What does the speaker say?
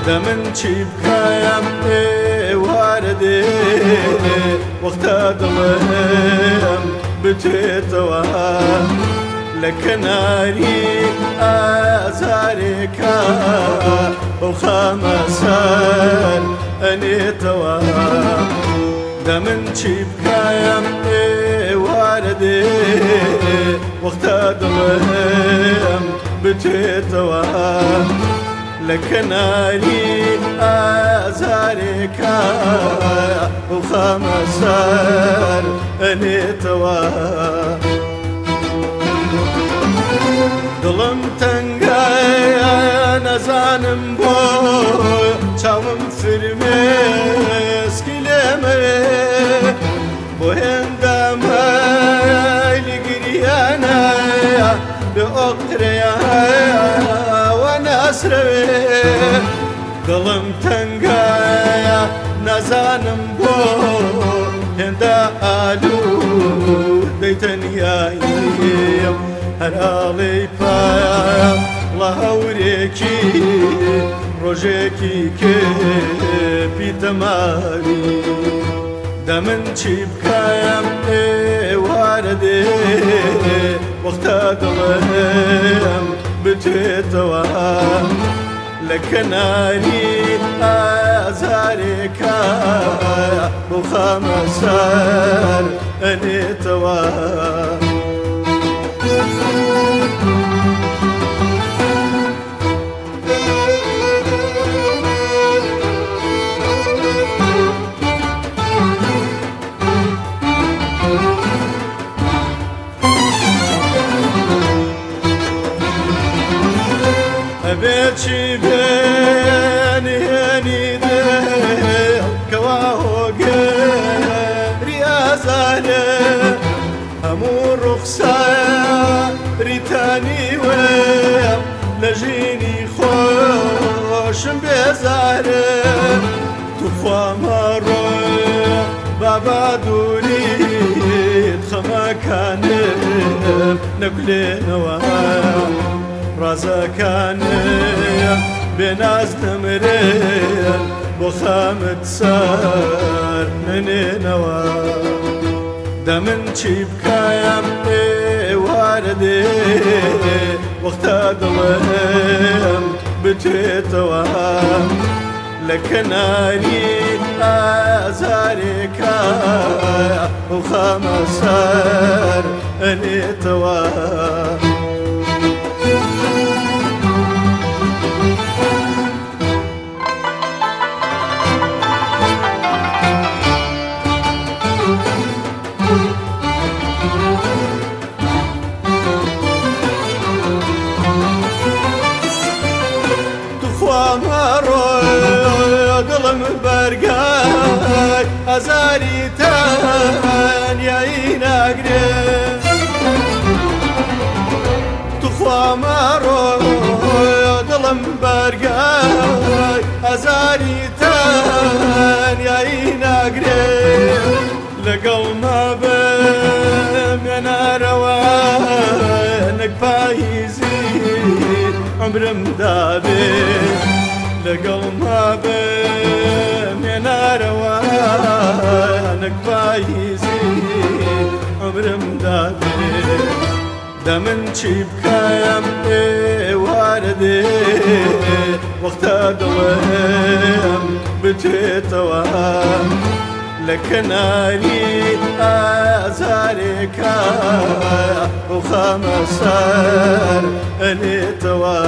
دەمن چی بکەم ئێوارە دێ وەختە دڵم بتێتەوە لە کەناری ئازارێکە بەو خامە سەر ئەنێتەوە دەمن چی بکەم ئێوارە دێ وەختە دڵم بتێتەوە لە کەناری ئازارێکە بەو خامە سەر ئەنێتەوە دڵم تەنگایە نەزانم بۆ چاوم فرمێسکی لێمەوێ بۆ هێندامەیلی گریانە بێ ئۆقرەیە ناسرەوێ دڵم تەنگایە نازانم بۆ هێندە ئالوو دەیتەنیاییم هەر ئاڵەی پایە لە هەورێکی ڕۆژێکی کێ پیتەماوی دەمن چی بکەم ئێوارە دێ وەختە دڵم بتێتەوە لە کەناری ئازارێکە بەو خامە سەر ئەنێتەوە ئەبێ چی بێنهێنی دڵ کەوا هۆگەری ئازارێ هەموو ڕوخساریتانی وێم لە ژینی خۆشم بێزارێ توخوا مەڕۆ بابا دووریت خەمەکانم نەکولێنەوە ڕازەکانم بێناز دەمرێن بۆ خەمت سەر نەنێنەوە دەمن چی بکەم ئێوارە دێ وەختە دڵم بتێتەوە لە کەناری ئازارێکە بەو خامە سەر ئەنێتەوە دڵم بەرگای ئازاری تەنیایی ناگرێ توخوا مەڕۆ دڵم بەرگای ئازاری تەنیایی ناگرێ لەگەڵ مابم ێنارەوە نەک پاییزی عمرم دابێ لەگەڵ مابم ێنارەوە نەک پاییزی عمرم دابێ دەمن چی بکەم ئێوارە دێ وەختە دڵم بتێتەوە لە کەناری ئازارێکە بەو خامە سەر ئەنێتەوە.